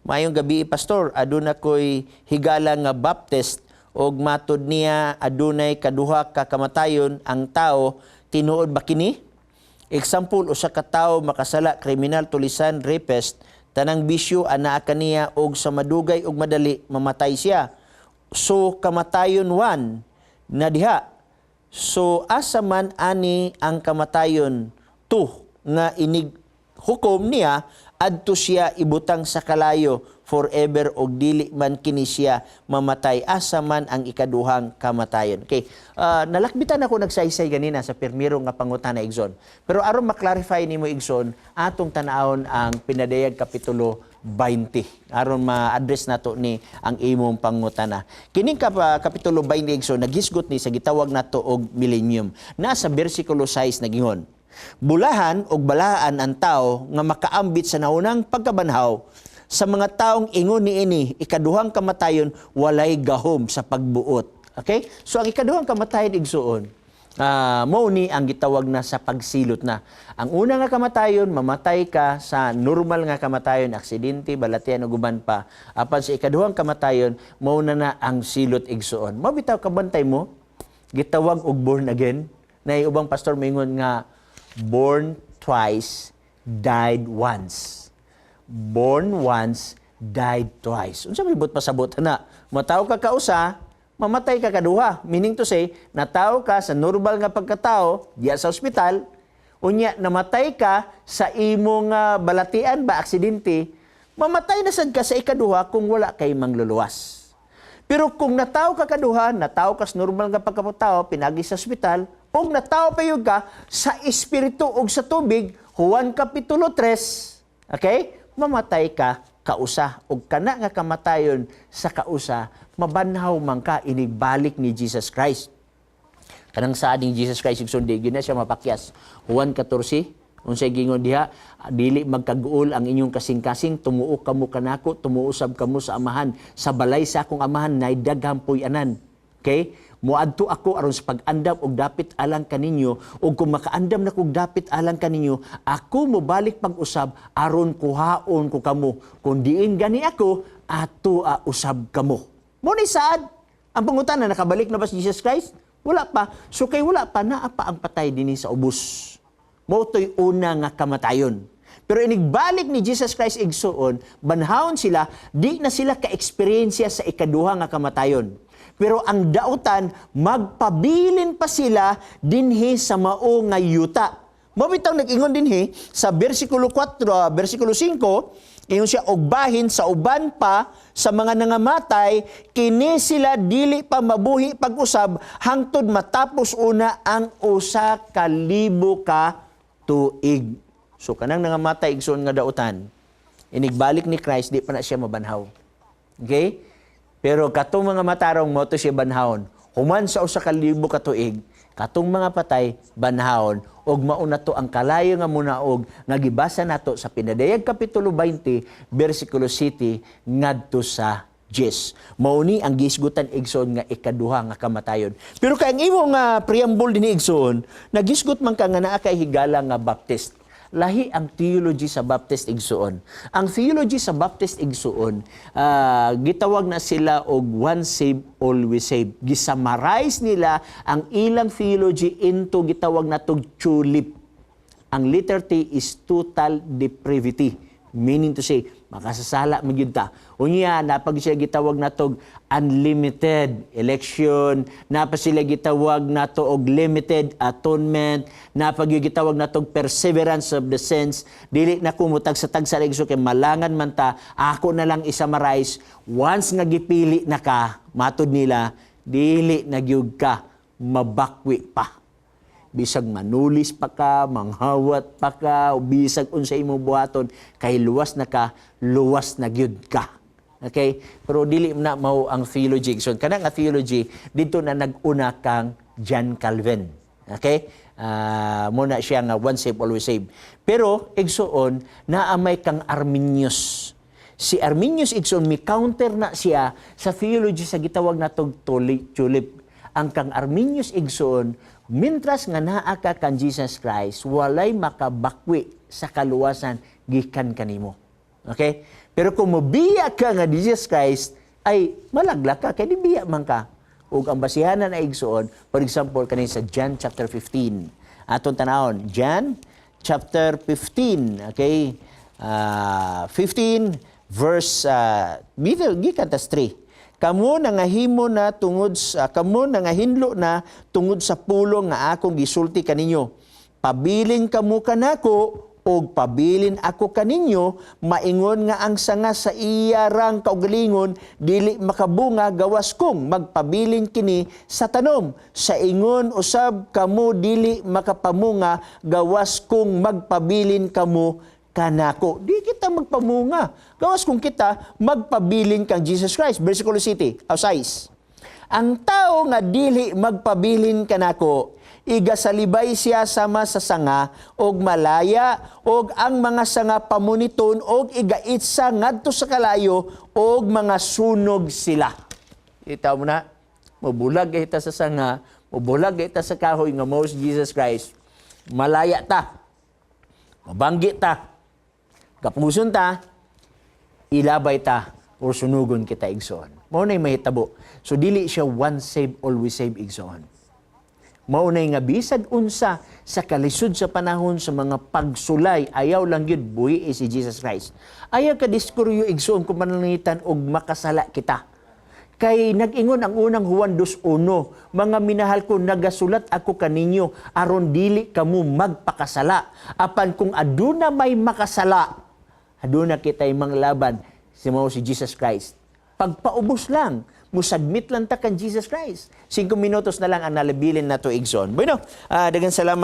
Maayong gabi, Pastor. Aduna ko'y higala nga Baptist og matud niya adunay kaduha ka kamatayon ang tao. Tinuod ba kini? Example, usa ka tawo makasala, kriminal, tulisan, rapist, tanang bisyo anaa kaniya og sa madugay og madali mamatay siya. So kamatayon 1 na diha. So asa man ani ang kamatayon 2 nga inig hukom niya adto siya ibutang sa kalayo forever og dili man kini siya mamatay? Asa man ang ikaduhang kamatayon? Okay, nalakbitan ako nagsaysay ganina sa pirmiro nga pangutana, igsoon, pero aron maklarify nimo, igsoon, atong tan-awon ang Pinadayag kapitulo 20 aron ma-address nato ni ang imong pangutana. Kining kapitulo 20, igsoon, naghisgot ni sa gitawag nato og millennium. Nasa bersikulo 6 nagingon, "Bulahan og balaan ang tao nga makaambit sa naunang pagkabanhaw. Sa mga taong ingon niini, ikaduhang kamatayon walay gahom sa pagbuot." Okay? So ang ikaduhang kamatayon, igsuon, mao ni ang gitawag na sa pagsilot na. Ang una nga kamatayon, mamatay ka sa normal nga kamatayon, aksidente, balatian ug uban pa. Apan sa ikaduhang kamatayon, mao na na ang silot, igsuon. Mao bitaw kabantay mo, gitawag og born again. Na ubang pastor moingon nga born twice, died once. Born once, died twice. Unsa may buot pasabot na? Mataw ka kausa, mamatay ka kaduha. Meaning to say, nataw ka sa normal nga pagkatao, diya sa ospital, unya namatay ka sa imong balatian ba, aksidente, mamatay na sad ka sa ikaduha kung wala kay mangluluwas. Pero kung nataw ka kaduha, nataw ka sa normal nga pagkatao, pinagi sa ospital, ug nataw pa yun ka sa espiritu ug sa tubig, Juan Kapitulo 3, okay? Mamatay ka kausa ug kana nga kamatayon sa kausa, mabanhaw man ka inigbalik ni Jesus Christ. Kanang saad ni Jesus Christ, igsoon, di gyud na siya mapakyas. Juan 14, unsay gingon diha? "Dili magkaguol ang inyong kasing-kasing, tumuo kamo kanako, tumuo sab kamo sa Amahan. Sa balay sa akong Amahan nay daghang puy-anan." Okay? "Moadto ako aron sa pag-andam og dapit alang kaninyo, ug kung makaandam na kog dapit alang kaninyo, ako mobalik pag-usab aron kuhaon ko kamo. Kung diin gani ako, ato usab kamo." Mo ni saad. Ang pangutana, nakabalik na ba si Jesus Christ? Wala pa. So kay wala pa, naa pa ang patay dinhi sa ubos. Mao to'y una nga kamatayon. Pero inigbalik ni Jesus Christ, igsuon, banhawon sila, di na sila ka-eksperyensya sa ikaduha nga kamatayon. Pero ang dautan, magpabilin pa sila dinhi sa mao nga yuta. Mao bitaw nag-ingon dinhi sa bersikulo 4, bersikulo 5, ingon siya, "Og bahin sa uban pa sa mga nangamatay, kini sila dili pa mabuhi pag-usab hangtod matapos una ang 1,000 ka tuig." So kanang nangamatay, igsoon, nga dautan, inigbalik ni Christ, di pa na siya mabanhaw. Okay? Pero katong mga matarong mo to siya banhawon. Human sa 1,000 ka tuig, katong mga patay banhawon og mauna to ang kalayo nga munaog nga gibasa nato sa Pinadayag kapitulo 20 bersikulo 7 ngadto sa 10. Mao ni ang gisgutan, igsoon, nga ikaduha nga kamatayon. Pero kay ang imong preamble dinhi, igsoon, nagisgot man ka nga naa kay higala nga Baptist. Lahi ang theology sa Baptist, igsuon. Ang theology sa Baptist, igsuon, gitawag na sila og once save, always save. Gisummarize nila ang ilang theology into gitawag na tog tulip. Ang letter T is total depravity. Meaning to say, makasasala man gyud ta. Unya, napag siya gitawag natog unlimited election, napa sila gitawag nato og limited atonement, napag yung gitawag natog perseverance of the saints. Dili na kumutag sa tagsa igso kay malangan man ta, ako na lang isummarize, once nga gipili na ka, matod nila, dili na gyud ka mabakwi pa bisag manulis pa ka, manghawat pa ka, o bisag unsa imong buhaton, kay luwas na ka, luwas na gyud ka. Okay? Pero dili na mao ang theology. So kana nga theology dito na nag-una kang John Calvin. Okay? Muna siya nga once save, always save. Pero igsuon, naamay kang Arminius. Si Arminius, igsuon, mi counter na siya sa theology sa gitawag natog tulip. Ang kang Arminius, igsuon, mintras nga naa ka kan Jesus Christ, walay makabakwi sa kaluwasan gikan kanimo. Okay? Pero kung mobiya ka nga Jesus Christ, ay malaglag ka, kay nibiya man ka. Ug ang basihanan ay, igsoon, for example, kanin sa John chapter 15. Aton tanawon, John chapter 15, okay? 15 verse gikan tas 3. Kamo nangahinlo na tungod sa pulong nga akong gisulti kaninyo. Pabilin kamo kanako og pabilin ako kaninyo, maingon nga ang sanga sa iya rang kaugalingon dili makabunga gawas kung magpabilin kini sa tanom. Sa ingon usab kamo dili makapamunga gawas kung magpabilin kamo kanako. Di kita magpamunga gawas kung kita magpabilin kang Jesus Christ. Versikulo 7 o 6. Ang tao nga dili magpabilin kanako, igasalibay siya sama sa sanga og malaya, og ang mga sanga pamuniton og igaitsa ngadto sa kalayo og mga sunog sila. Itaw mo na, mabulag ita sa sanga, mabulag ita sa kahoy nga mao si Jesus Christ. Malaya ta. Mabanggi ta. Gapuson ta, ilabay ta or sunugon kita, igsoon. Mao na'y mahitabo. So dili siya once save, always save, igsoon. Mao nay nga bisag unsa sa kalisod sa panahon, sa mga pagsulay, ayaw lang gyud buhi si Jesus Christ. Ayaw ka diskuryo, igsoon, kung pananglitan og makasala kita. Kay nag-ingon ang Unang Juan 2:1, "Mga minahal ko, nagasulat ako kaninyo aron dili kamo magpakasala. Apan kung aduna may makasala, aduna kitay manglaban, si mao si Jesus Christ." Pagpaubos lang, musubmit lang ta kan Jesus Christ. 5 minutos na lang ang nalabilin nato, igsoon. Bueno, daghang salamat.